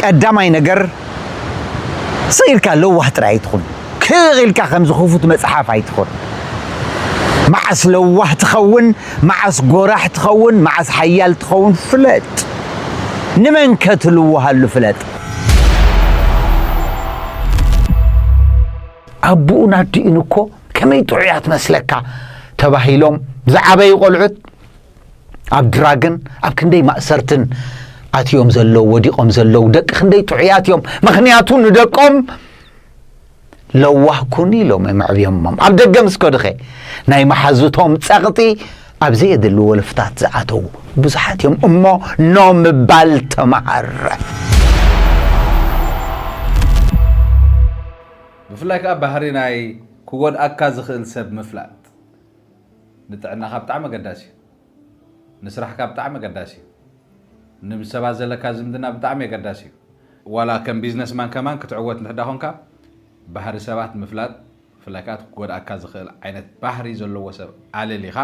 ቀዳማይ ነገር፣ ስቕ ኢልካ ለዋህ ጥራይ ኣይትኹን። ክቕ ኢልካ ከምዚ ክፉት መጽሓፍ ኣይትኹን። መዓስ ለዋህ ትኸውን፣ መዓስ ጎራሕ ትኸውን፣ መዓስ ሓያል ትኸውን ፍለጥ። ንመን ከ ትልውሃሉ ፍለጥ። ኣቦኡን ኣዲኡን እኮ ከመይ ጥዑያት መስለካ ተባሂሎም ዝዓበዩ ቆልዑት ኣብ ድራግን ኣብ ክንደይ ማእሰርትን ኣትዮም ዘለዉ፣ ወዲቖም ዘለዉ ደቂ ክንደይ ጥዑያት እዮም። ምኽንያቱ ንደቆም ለዋህ ኩኑ ኢሎም እዮም ኣዕብዮሞም። ኣብ ደገ ምስ ከዱኸ ናይ መሓዙቶም ጸቕጢ ኣብ ዘየድሊ ወልፍታት ዝኣተዉ ብዙሓት እዮም እሞ ኖ ምባል ተመሃር። ብፍላይ ከዓ ባህሪ ናይ ክጎድኣካ ዝኽእል ሰብ ምፍላጥ ንጥዕናኻ ብጣዕሚ ኣገዳሲ እዩ። ንስራሕካ ብጣዕሚ ኣገዳሲ እዩ። ንሰባት ዘለካ ዝምድና ብጣዕሚ ኣገዳሲ እዩ። ዋላ ከም ቢዝነስማን ከማን ክትዕወት እንድሕዳ ኮንካ ባህሪ ሰባት ምፍላጥ፣ ብፍላይ ከዓ ክጎድኣካ ዝኽእል ዓይነት ባህሪ ዘለዎ ሰብ ኣለሊኻ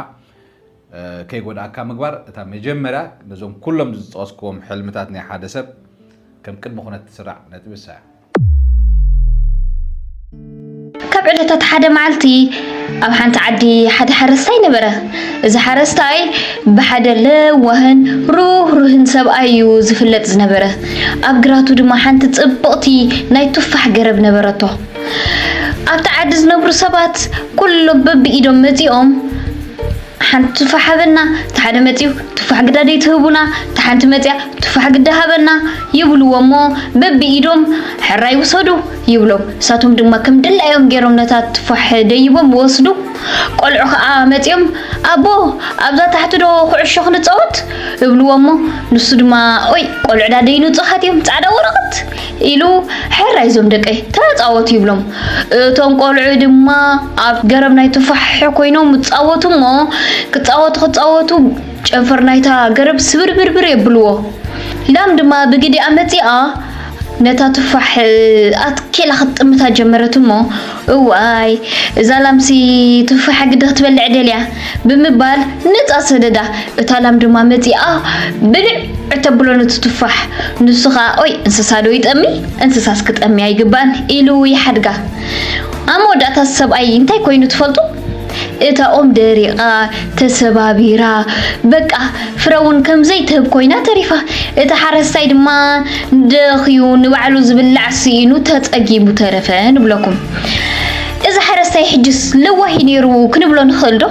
ከይጎድኣካ ምግባር እታ መጀመርያ ነዞም ኩሎም ዝጠቐስክዎም ሕልምታት ናይ ሓደ ሰብ ከም ቅድሚ ኩነት ትስራዕ ነጥቢ እሳ እያ። ካብ ዕለታት ሓደ መዓልቲ ኣብ ሓንቲ ዓዲ ሓደ ሓረስታይ ነበረ። እዚ ሓረስታይ ብሓደ ለዋህን ሩህሩህን ሰብኣይ እዩ ዝፍለጥ ዝነበረ። ኣብ ግራቱ ድማ ሓንቲ ጽብቕቲ ናይ ቱፋሕ ገረብ ነበረቶ። ኣብቲ ዓዲ ዝነብሩ ሰባት ኩሎም በብኢዶም መጺኦም ሓንቲ ቱፋሕ ሃበና፣ እቲ ሓደ መጺኡ ቱፋሕ ግዳ ደይትህቡና፣ እታ ሓንቲ መጺኣ ቱፋሕ ግዳ ሃበና ይብልዎ እሞ በብኢዶም ሕራይ ውሰዱ ይብሎም። ንሳቶም ድማ ከም ድላዮም ገይሮም ነታ ቱፋሕ ደይቦም ወስዱ። ቆልዑ ኸኣ መጺኦም ኣቦ ኣብዛ ታሕቲ ዶ ኩዕሾ ክንጻወት እብልዎ እሞ ንሱ ድማ ኦይ ቆልዑ ዳ ደይንጹሃት እዮም ጻዕዳ ወረቐት ኢሉ ሕራይ እዞም ደቀይ ተጻወቱ ይብሎም። እቶም ቆልዑ ድማ ኣብ ገረብ ናይ ቱፋሕ ኮይኖም ይጻወቱ እሞ ክጻወቱ ክጻወቱ ጨንፈር ናይታ ገረብ ስብርብርብር የብልዎ። ላም ድማ ብግዲኣ መጺኣ ነታ ቱፋሕ ኣትኪላ ክትጥምታ ጀመረት እሞ እዋይ እዛ ላምሲ ቱፋሕ ግዲ ክትበልዕ ደልያ ብምባል ነጻ ሰደዳ። እታ ላም ድማ መጺኣ ብልዕ እተብሎ ነቲ ቱፋሕ። ንሱ ኸኣ ኦይ እንስሳ ዶ ይጠሚ? እንስሳስ ክጠሚ ኣይግባእን ኢሉ ይሓድጋ። ኣብ መወዳእታ ሰብኣይ እንታይ ኮይኑ ትፈልጡ? እታ ኦም ደሪቓ ተሰባቢራ በቃ ፍረ እውን ከም ዘይትህብ ኮይና ተሪፋ። እቲ ሓረስታይ ድማ ደኽዩ ንባዕሉ ዝብላዕ ስኢኑ ተጸጊሙ ተረፈ ንብለኩም። እዚ ሓረስታይ ሕጅስ ለዋህ እዩ ነይሩ ክንብሎ ንኽእል ዶ?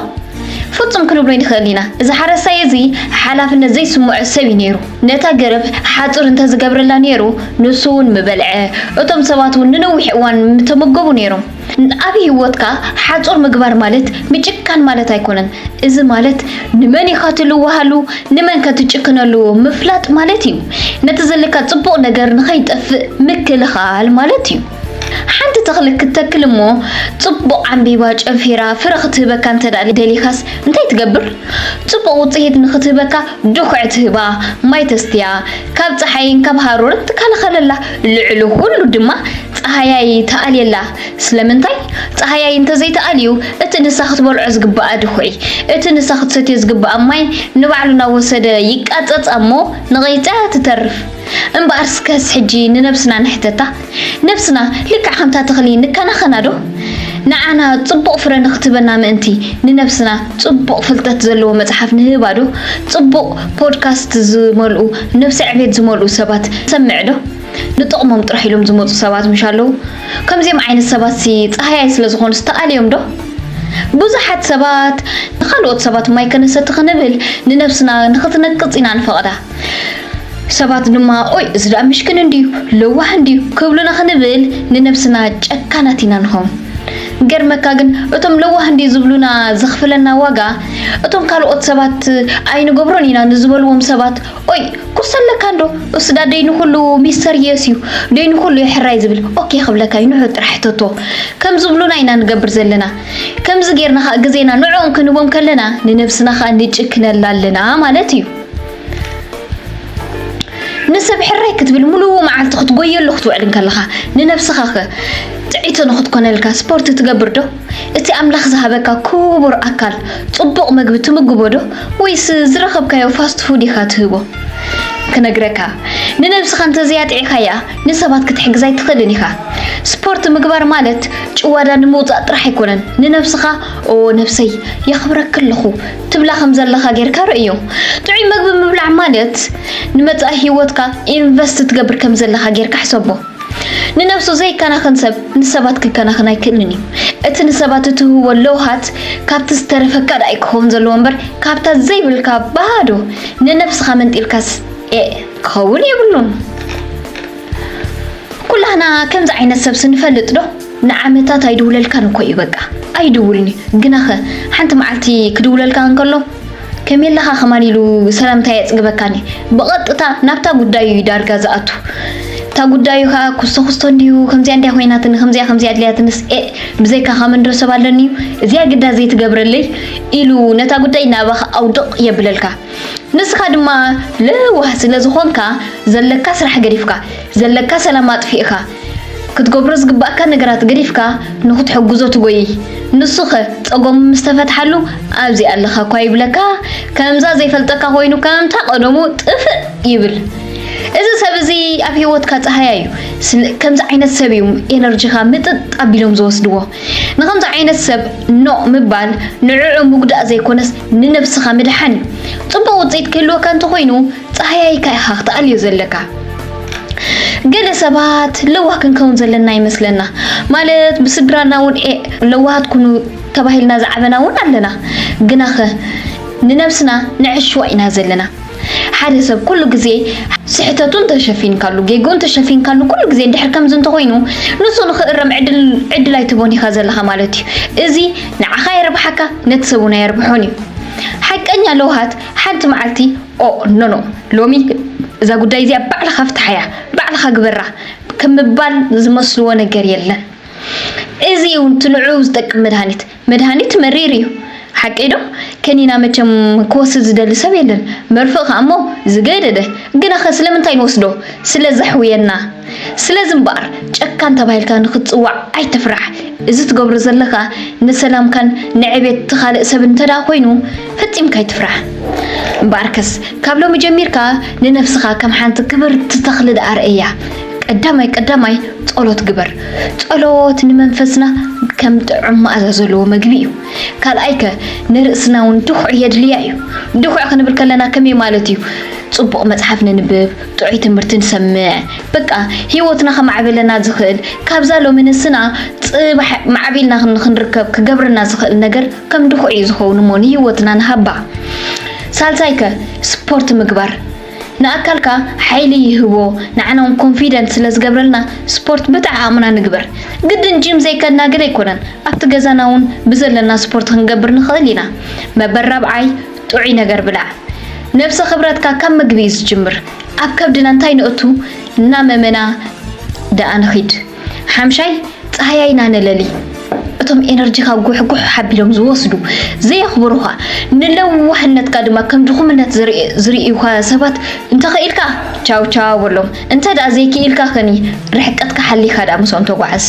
ፍጹም ክንብሎ ኣይንኽእል ኢና። እዚ ሓረስታይ እዚ ሓላፍነት ዘይስምዖ ሰብ እዩ ነይሩ። ነታ ገረብ ሓጹር እንተዝገብረላ ነይሩ ንሱ እውን ምበልዐ፣ እቶም ሰባት እውን ንነዊሕ እዋን ምተመገቡ ነይሮም። ኣብ ህይወትካ ሓጹር ምግባር ማለት ምጭካን ማለት ኣይኮነን። እዚ ማለት ንመን ኢኻ ትልውሃሉ፣ ንመን ከ ትጭክነሉ ምፍላጥ ማለት እዩ። ነቲ ዘለካ ጽቡቕ ነገር ንኸይጠፍእ ምክልኻል ማለት እዩ። ሓንቲ ተኽሊ ክትተክል እሞ ጽቡቕ ዓምቢባ ጨንፊራ ፍረ ክትህበካ እንተ ደኣ ደሊኻስ እንታይ ትገብር? ጽቡቕ ውጽኢት ንኽትህበካ ድኹዒ ትህባ፣ ማይ ተስትያ፣ ካብ ጸሓይን ካብ ሃሩርን ትከላኸለላ፣ ልዕሊ ኩሉ ድማ ጸሃያይ ትኣልየላ። ስለምንታይ? ጸሃያይ እንተዘይተኣልዩ እቲ ንሳ ክትበልዖ ዝግብኣ ድኹዒ፣ እቲ ንሳ ክትሰትዮ ዝግብኣ ማይ ንባዕሉ እናወሰደ ይቃጸጻ እሞ ንቒጻ ትተርፍ። እምበኣር እስከስ ሕጂ ንነብስና ንሕተታ። ነብስና ልክዕ ከምታ ተኽሊ ንከናኸና ዶ? ንዓና ጽቡቕ ፍረ ንኽትህበና ምእንቲ ንነብስና ጽቡቕ ፍልጠት ዘለዎ መጽሓፍ ንህባ ዶ? ጽቡቕ ፖድካስት ዝመልኡ ነብሰ ዕቤት ዝመልኡ ሰባት ንሰምዕ ዶ? ንጥቕሞም ጥራሕ ኢሎም ዝመጹ ሰባት ምሽ ኣለዉ። ከምዚኦም ዓይነት ሰባትሲ ጸሃያይ ስለ ዝኾኑስ ተኣልዮም ዶ? ብዙሓት ሰባት ንኻልኦት ሰባት ማይ ከነሰቲ ክንብል ንነብስና ንኽትነቅጽ ኢና ንፈቕዳ። ሰባት ድማ ኦይ እዚ ደኣ ምሽክን እንድዩ ለዋህ እንድዩ ክብሉና ክንብል ንነብስና ጨካናት ኢና ንኸውን። ገርመካ ግን እቶም ለዋህ እንድዩ ዝብሉና ዘኽፍለና ዋጋ እቶም ካልኦት ሰባት ኣይንገብሮን ኢና ንዝበልዎም ሰባት ኦይ ኩርሲ ኣለካ እንዶ እሱ ዳ ደይኑ ኩሉ ሚስተርየስ እዩ ደይኑ ኩሉ እዩ ሕራይ ዝብል ኦኬ ክብለካ እዩ ንዑ ጥራሕ ሕተቶ ከም ዝብሉና ኢና ንገብር ዘለና። ከምዚ ጌርና ኸኣ ግዜና ንዕኦም ክንህቦም ከለና ንነብስና ኸኣ ንጭክነላ ኣለና ማለት እዩ። ንሰብ ሕራይ ክትብል ሙሉእ መዓልቲ ክትጎየሉ ክትውዕል እንከለኻ ንነብስኻ ኸ ጥዕይቲ ንኽትኮነልካ ስፖርት ትገብር ዶ? እቲ ኣምላኽ ዝሃበካ ክቡር ኣካል ጽቡቕ መግቢ ትምግቦ ዶ ወይስ ዝረኸብካዮ ፋስት ፉድ ኢኻ ትህቦ? ክነግረካ፣ ንነብስኻ እንተዘያጥዒኻያ ንሰባት ክትሕግዝ ኣይትኽእልን ኢኻ። ስፖርት ምግባር ማለት ጭዋዳ ንምውጻእ ጥራሕ ኣይኮነን። ንነብስኻ "ኦ ነብሰይ የኽብረኪ ኣለኹ" ትብላ ከም ዘለኻ ጌርካ ርእዮ። ጥዑይ መግቢ ምብላዕ ማለት ንመጻኢ ህይወትካ ኢንቨስት ትገብር ከም ዘለኻ ጌርካ ሕሰቦ። ንነብሱ ዘይከናኸን ሰብ ንሰባት ክከናኸን ኣይክእልን እዩ። እቲ ንሰባት እትህቦ ለውሃት ካብቲ ዝተረፈካ ደኣ እዩ ክኸውን ዘለዎ እምበር ካብታ ዘይብልካ ባዶ ንነብስኻ መንጢልካስ ኤእ ክኸውን የብሉን። ኩላህና ከምዚ ዓይነት ሰብሲ ንፈልጥ ዶ? ንዓመታት ኣይድውለልካን እኮ እዩ በቃ። ኣይድውልን እዩ። ግናኸ ሓንቲ መዓልቲ ክድውለልካ እንከሎ ከመይ ኣለኻ ከማን ኢሉ ሰላምታ የጽግበካን እዩ። ብቐጥታ ናብታ ጉዳዩ እዩ ዳርጋ ዝኣቱ። እታ ጉዳዩ ከኣ ኩስቶ ኩስቶ እንድዩ፣ ከምዚኣ እንድያ ኮይናትኒ፣ ከምዚኣ ከምዚኣ ኣድልያትንስ፣ ኤእ፣ ብዘይካኻ መን ዶ ሰብ ኣለኒ እዩ፣ እዚኣ ግዳ ዘይትገብረለይ ኢሉ ነታ ጉዳይ ናባኻ ኣውድቕ የብለልካ። ንስኻ ድማ ለዋህ ስለ ዝኾንካ ዘለካ ስራሕ ገዲፍካ፣ ዘለካ ሰላም ኣጥፊእካ፣ ክትገብሮ ዝግባእካ ነገራት ገዲፍካ ንኽትሕግዞ ትጎይ። ንሱኸ ጸገሙ ምስ ተፈትሓሉ ኣብዚኣ ኣለኻ እኳ ይብለካ፣ ከምዛ ዘይፈልጠካ ኮይኑ ከምታ ቀደሙ ጥፍእ ይብል። እዚ ሰብ እዚ ኣብ ህይወትካ ጸሃያ እዩ። ስለ-፣ ከምዚ ዓይነት ሰብ እዩ ኤነርጂኻ ምጥጥ ኣቢሎም ዝወስድዎ። ንኸምዚ ዓይነት ሰብ ኖእ ምባል ንዕዑ ምጉዳእ ዘይኮነስ ንነብስኻ ምድሓን እዩ። ጽቡቕ ውጽኢት ክህልወካ እንተኾይኑ ጸሃያይካ ኢኻ ክትኣልዮ ዘለካ። ገለ ሰባት ለዋህ ክንከውን ዘለና ይመስለና። ማለት ብስድራና እውን ኤ-፣ ለዋሃት ኩኑ ተባሂልና ዝዓበና እውን ኣለና። ግናኸ ንነብስና ንዕሽዋ ኢና ዘለና። ሓደ ሰብ ኩሉ ግዜ ስሕተቱ እንተሸፊንካሉ፣ ጌግኡ እንተሸፊንካሉ፣ ኩሉ ግዜ እንድሕር ከምዚ እንተኾይኑ፣ ንሱ ንኽእረም ዕድል፣ ዕድል ኣይትቦን ኢኻ ዘለኻ ማለት እዩ። እዚ ንዓኻ የርብሓካ፣ ነቲ ሰብ እውን ኣየርብሖን እዩ። ሓቀኛ ለውሃት ሓንቲ መዓልቲ፣ "ኦ፣ ኖ፣ ኖ፣ ሎሚ እዛ ጉዳይ እዚኣ ባዕልኻ ፍትሓያ፣ ባዕልኻ ግበራ" ከምባል ዝመስልዎ ነገር የለን። እዚ እዩ እቲ ንዕኡ ዝጠቅም መድሃኒት። መድሃኒት መሪር እዩ። ሓቀይ ዶ? ከኒና መቸም ክወስድ ዝደሊ ሰብ የለን። መርፍእ ከኣ እሞ ዝገደደ። ግናኸ ስለምንታይ ንወስዶ? ስለ ዘሕውየና። ስለዚ እምበኣር ጨካን ተባሂልካ ንኽትጽዋዕ ኣይትፍራሕ። እዚ ትገብሮ ዘለኻ ንሰላምካን ንዕቤት እቲ ካልእ ሰብ እንተ ደኣ ኮይኑ ፈጺምካ ኣይትፍራሕ። እምበኣርከስ ካብ ሎሚ ጀሚርካ ንነብስኻ ከም ሓንቲ ክብርቲ ተኽሊ ደኣ ርእያ። ቀዳማይ ቀዳማይ ጸሎት ግበር። ጸሎት ንመንፈስና ከም ጥዑም መኣዛ ዘለዎ መግቢ እዩ። ካልኣይከ ንርእስና እውን ድኹዕ የድልያ እዩ። ድኹዕ ክንብል ከለና ከመይ ማለት እዩ? ጽቡቕ መጽሓፍ ነንብብ፣ ጥዑይ ትምህርቲ ንሰምዕ። በቃ ህይወትና ከማዕብለና ዝኽእል ካብዛ ሎሚ ንስና ጽባሕ ማዕቢልና ክን-፣ ክንርከብ ክገብረና ዝኽእል ነገር ከም ድኹዕ እዩ ዝኸውን እሞ ንህይወትና ንሃባ። ሳልሳይከ ስፖርት ምግባር። ንኣካልካ ሓይሊ ይህቦ፣ ንዓና እውን ኮንፊደንት ስለ ዝገብረልና ስፖርት ብጣዕሚ ኣቕምና ንግበር። ግድን ጂም ዘይከድና ገለ ኣይኮነን። ኣብቲ ገዛና እውን ብዘለና ስፖርት ክንገብር ንኽእል ኢና። መበል ራብዓይ ጥዑይ ነገር ብላዕ። ነብሰ ክብረትካ ካብ ምግቢ እዩ ዝጅምር። ኣብ ከብድና እንታይ ነእቱ እናመመና ደኣ ንኺድ። ሓምሻይ ጸሃያይና ነለሊ። እቶም ኤነርጂኻ ጉሕጉሕ ሓቢሎም ዝወስዱ፣ ዘየኽብሩኻ፣ ንለዋህነትካ ድማ ከም ድኹምነት ዝርኢ-፣ ዝርእዩኻ ሰባት እንተኽኢልካ ቻው ቻው በሎም። እንተ ደኣ ዘይክኢልካ ኸኒ ርሕቀትካ ሓሊኻ ደኣ ምስኦም ተጓዓዝ።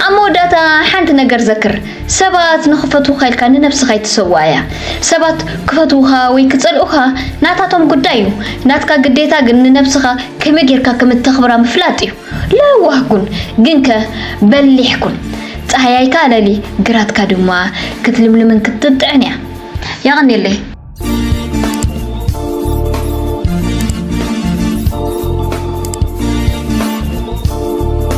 ኣብ መወዳእታ ሓንቲ ነገር ዘክር፣ ሰባት ንኽፈትዉኻ ኢልካ ንነብስኻ ኣይትሰዋእያ። ሰባት ክፈትዉኻ ወይ ክጸልኡኻ ናታቶም ጉዳይ እዩ። ናትካ ግዴታ ግን ንነብስኻ ከመይ ጌርካ ከም እተኽብራ ምፍላጥ እዩ። ለዋህ ኩን፣ ግንከ በሊሕ ኩን። ጸሃያይካ ኣለሊ፣ ግራትካ ድማ ክትልምልምን ክትጥዕን እያ። የቐንየለይ።